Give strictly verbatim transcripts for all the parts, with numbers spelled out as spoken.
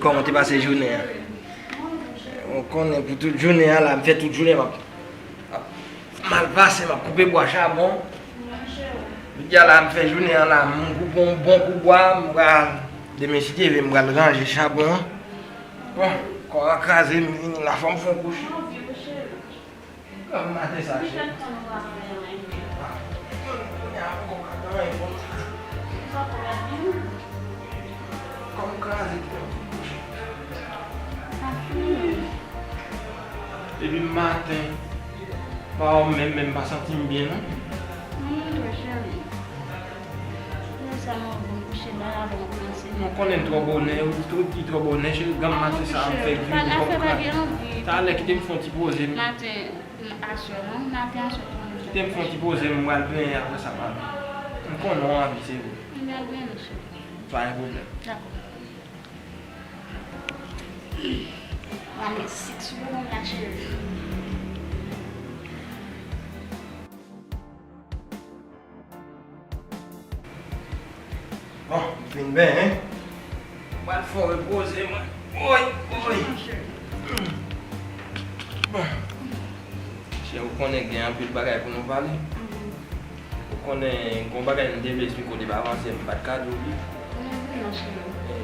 Kòman w te pase jounen an? Ou konnen pou tout jounen an la, m fè tout jounen m ap, ap mal pase, m ap koupe bwa chabon. Jodi a la, m fè jounen an la, m koupe yon bon kou bwa, m pral, demen si Dye vle, m pral ranje chabon an. Bon, kò a kraze, m vini la, fò m fè yon kouche. Granm maten sa, cheri. Ki fè tan nou pa fè anyen? Ah, kounye a ankò ka gen anyen konsa. Ou pa konnen byen? Kò m kraze tou. Depi maten, pa wè m menm, menm pa santi m byen, non. Non, non, non, cheri. Lè sa, mwen bon kouche la, avan w kòmanse. Mwen konnen m twò bonè, ou tou ki twò bonè, cheri, granm maten sa, m fè gri, m twò kraze. Talè, kite m fè yon ti poze m. Maten, aswè, non, maten, aswè, tou. Kite m fè yon ti poze m, m pral benyen apre sa, pa. M konnen w anvi, se vre. M pral benyen, cheri. Pa gen pwoblèm. Dakò. Mwen met sik sou bonbon la, cheri. Bon, m fin benyen. M pral fè w repoze mwen. Woy, woy. Bon. Cheri, ou konnen gen anpil bagay pou nou pale. Ou konnen gen yon bagay m te vle esplike w depi avanse, m pa t ka di w li. E,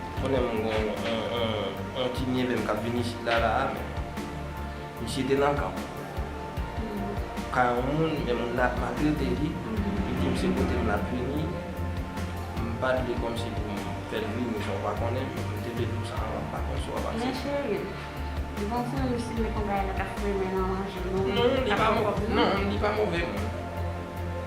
ou konnen m gen yon, yon, yon, yon ti neve m k ap vin isit la, la a, men misye te nan kay. Kay yon moun, men moun nan ap maltrete li. Li di m se kote m l ap vini. M pa t vle kòmsi pou m fè l vini, sa w pa konnen, m te vle di w sa avan, m pa konn si w ap aksepte. Men cheri, li pa yon fanm, si m konn bagay la k ap fè men nan manje, non, non, li pa move, non, li pa move moun.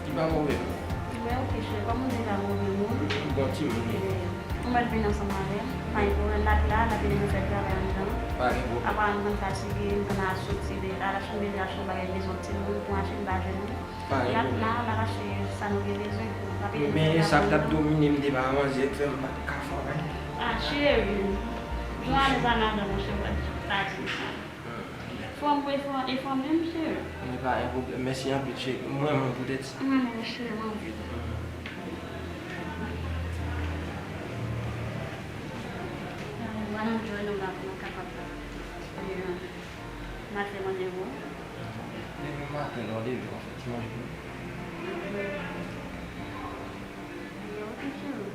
Li pa move moun. Men oke, cheri, kòm ou deja move moun, bon timoun li ye. Ou mèt vin ansanm avè m. Pa gen pwoblèm, n ap la, n ap ede nou fè travay anndan. Pa gen pwoblèm. Apa nou konn fatige, nou konn al soti deja, l ap fin deja achte yon bagay bezwen timoun pou achte, li pa jwenn li. N ap la, n ap achte sa nou gen bezwen. N ap ede nou fè travay anndan. Men sa k t ap domine m depi avan, se k fè m pa t ka fè anyen. Ah, cheri, nou alèz a madanm ou, cheri, pa di sa. Fò m, wi, fò, e fò m menm, cheri. Men pa gen pwoblèm. Mèsi anpil, cheri. M renmen w poutèt sa. M renmen w, cheri, m anvi w. Mwen, m jwenn yon bagay pou nou kapab, eh, maten manje bon. Depi maten, lè w leve, w ap fè ti manje pou nou. Yo, ok, cheri.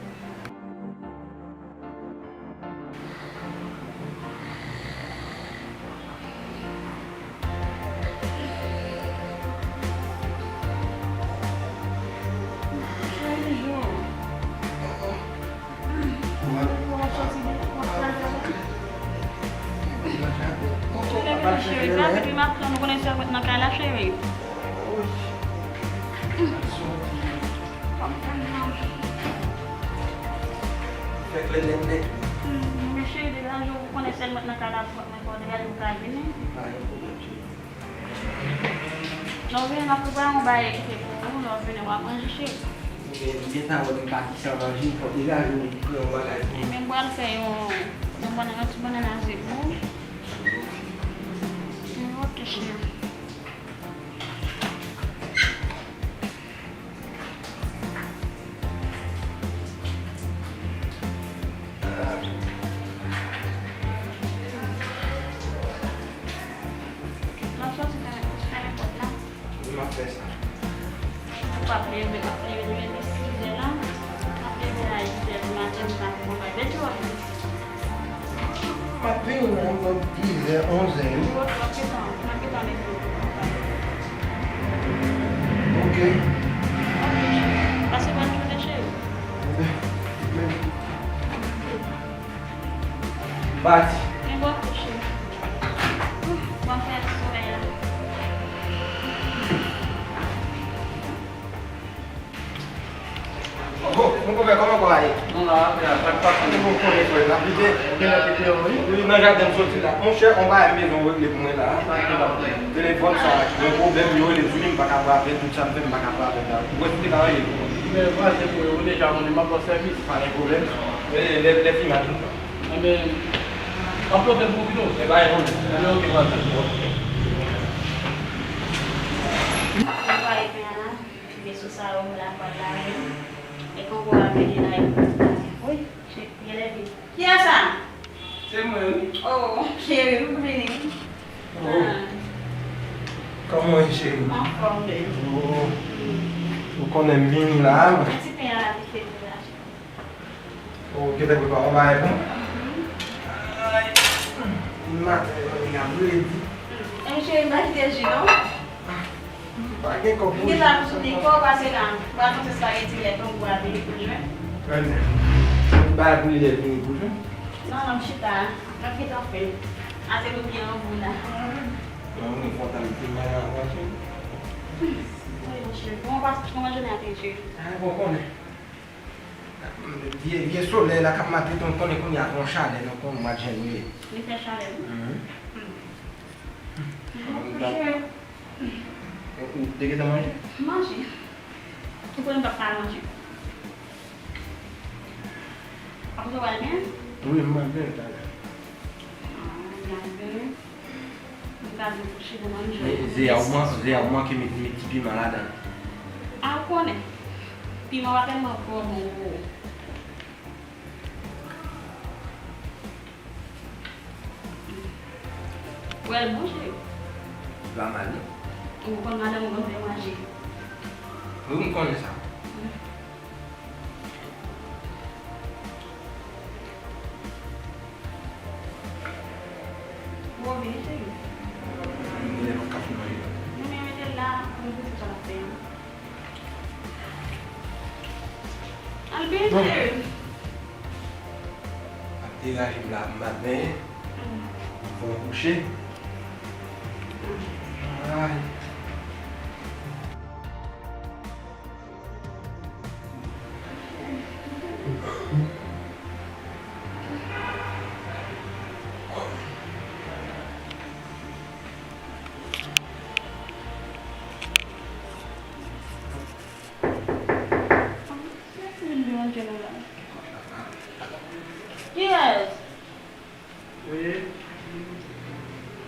Cheri, pa vin, m ap tann ou, konnen sèl mwen nan kay la, cheri. Fè klè nèt nèt. Hmm, men cheri, degaje w, ou konnen sèl mwen nan kay la, mwen fò degaje w ka vini. Pa gen pwoblèm, cheri. Lè w vini, m ap prepare yon bagay kite pou ou, lè w vini, w a manje, cheri. Men, m gentan wè m pati san manje, fò degaje w, m prepare yon bagay pou ou. Ebyen, m pral fè yon, yon bannann, yon ti bannann a ze pou ou. Hmm, ok, cheri. N ap sòti fèmen, fèmen pòt la. Wi, m ap fè sa. Ou p ap leve, w ap leve depi sizè la. M ap leve a uitè di maten, m pa fè yon bagay. Depi w ap vini. M ap vini nan yon bò dizè, onzè, wi. Ou, ou ap gentan, m ap gentan leve. Ok. Ok, cheri. Pase bòn jounen, cheri. Bati. Men bò kouche. Ou, bon fè solèy la. Oh, mon konpè, kòman kò a ye? Non, la, la, pa, pa, pa. Bon, konpè, frè, n ap lite. Gen lè pete yo, wi. Wi, nan jaden m soti la. Monchè, on bagay m bezwen w regle pou mwen la. Telefòn sa a, gen pwoblèm, yo rele Julie, m pa ka pale avè l, tout sa m fè, m pa ka pale avè l la. Ou wè si te ka rele l pou mwen. Men, pase pou yo, ou deja konnen, m ap ba w sèvis. Pa gen pwoblèm. Men, lè, lè fini a tout tan. Enben, m ap pote l pou ou pito. E pa gen pwoblèm. Enben, oke, pase. Mwen pale pen an la. Mesye sa yo, m la pral lave. E kongo a mete la, e pou mwen. Wi. Kiyès sa? Se mwen, wi. Oh, cheri, ou vini. Oh. Ah. Kòman w ye, cheri? Anfòm, baby. Oh. Ou konnen m vini la, wi. Ti pen a la, vit fè pou la. Oh, ou gentan prepare yon bagay pou mwen? Mhm. Ay. Maten, mwen ap redi. Mm. E, cheri, m pa kite ji, non? Pa gen kòb pou jwenn. M gen sa pou soutni kò w pase la. M pral fè yon ti espageti lè tonton a vini pou jwenn. Ebyen, m bay pou li lè vini pou jwenn. Non, non, m chita. M ap gentan fè. Ase nou byen anvi la. Non, mwen kontan li te mwen anvan cheri. Wi, monchè. Kòman pas, kòman jounen an te ye, cheri? Ah, bon, konnen. Vye, vye solèy la k ap maten, ton konnen kounye a fè yon chalè, non, konn mwa janvye. Li fè chalè, wi. Mhm. Hmm. Ou, ou te gentan manje? Manje. Ou konnen m p ap pa manje. Apre sa, w al benyen? Wi, m al benyen talè. Ah, m al benyen. M ta di w kouche pou manje. Men, Zeya, ou man-, Zeya, ou manke met, met ti piman ladan. Ah, ou konnen. Piman pa tèlman twò bon pou ou. Ou wè l bon, cheri? Li pa mal, non. Ou konn madanm ou konn fè manje. Wi, m konnen sa. Bon, vini, cheri. M genlè pa ka fin manje. Non, men mete l la, pou m goute sa l ap fè an. Al benyen, cheri. Ap degaje m la, m pa t benyen. Fò m kouche. Ay. Kiyès? Wi.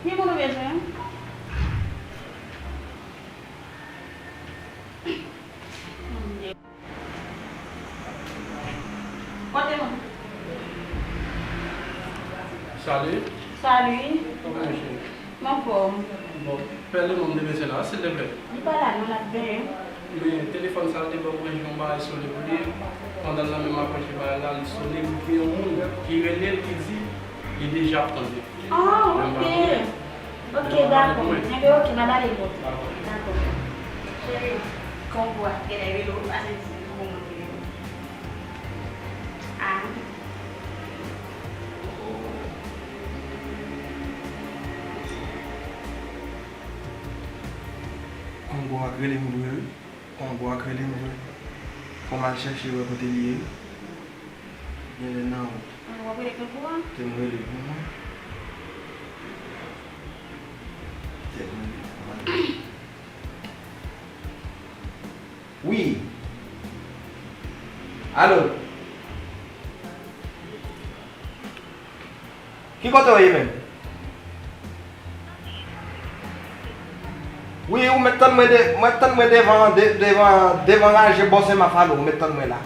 Ki moun ou bezwen? Kote mwen? Salut. Salut. Kòman w ye, cheri? M anfòm. Bon, pè Lemon m te bezwen la, silvouplè. Li pa la non, l ap benyen. Men telefòn sa l te ban mwen, jwenn yon bagay sone pou li. Pandan l nan menm apwoche bagay la, li sone, li gen yon moun ki rele l, ki di li deja ap tann li. Ah, ok. Ok, dakò. Enben, ok, m ap ale bò. Dakò. Cheri, Kongo a genlè rele w, pase di l pou mwen rele w. Ah. Kongo a rele m vre, wi. Kongo a rele m vre. Fò m al chèche wè kote li ye. Genlè nan wout. Ah, w ap rele Kongo a? Ke m rele pou mwen. Ke m rele pou mwen. Wi. Alo. Ki kote w ye menm? Wi, ou mèt tann mwen de-, mwen tann mwen devan, de-, devan, devan raje bò Sen Mafalo, ou mèt tann mwen la.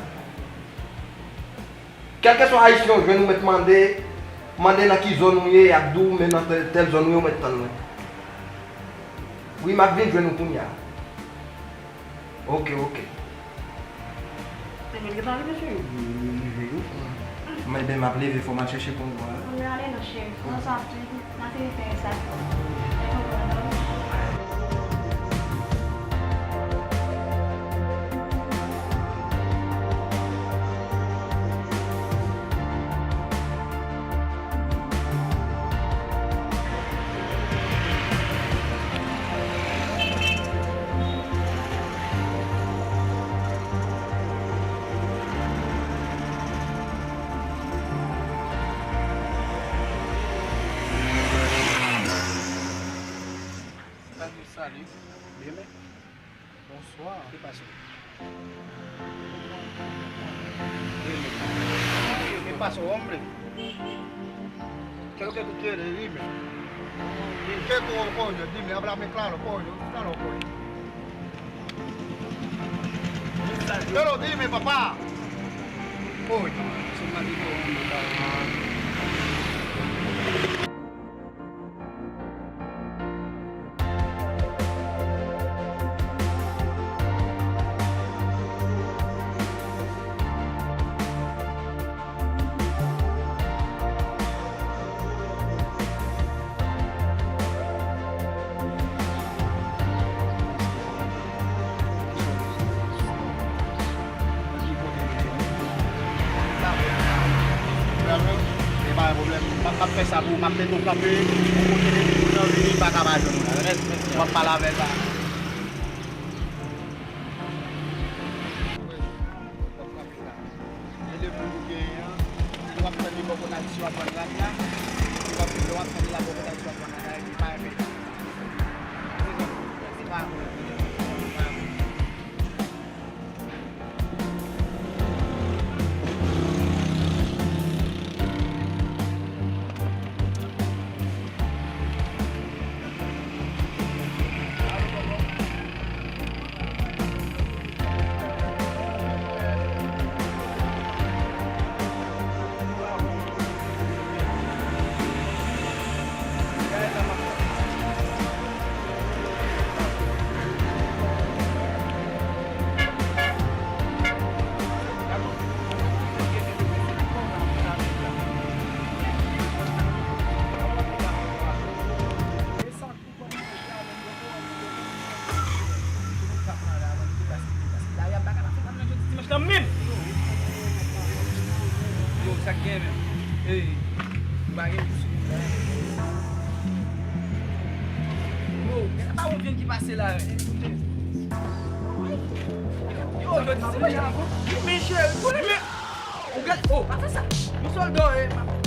Kèlkeswa ayisyen w jwenn, ou mèt mande, mande nan ki zòn ou ye, y ap di w, men nan tèl, tèl zòn ou ye, ou mèt tann mwen. Wi, m ap vin jwenn ou kounye a. Ok, ok. Te mèt gentan rive, cheri. Wi, wi, rive, wi. Men, ben, m ap leve, fò m al chèche Kongo a. Ann ale non, cheri. Konsa, n ap fin, n ap fin fè sa. Salut, salut. Byen men. Bonswa. Ke pasa? Ke pasa, hombre? Quiero que tú quieres, dime. ¿Y qué tú, coño? Dime, háblame claro, coño. Claro, coño. Pero dime, papá. Coño. E pa yon pwoblèm. M ap, m ap fè sa pou ou. M ap mete w kanpe yon kote depi pou jan vini, li pa ka pa jwenn ou la. M ap pale avè l la. E le moun ou genyen an, si w ap tann li bò kote ti w ap vann rad la, epi w ap, lè w ap tann li la bò kote ti w ap vann rad la, epi pa renmen. Se pa bon. Se pa bon. Yo, sa k gen menm? Ey, m pa gen pous. Yo, gade pa yon vyen ki pase la. Yo, yo, di se mechan. Men cheri, konnen men. Ou gade, oh, pa fè sa. Yon sòlda, eh.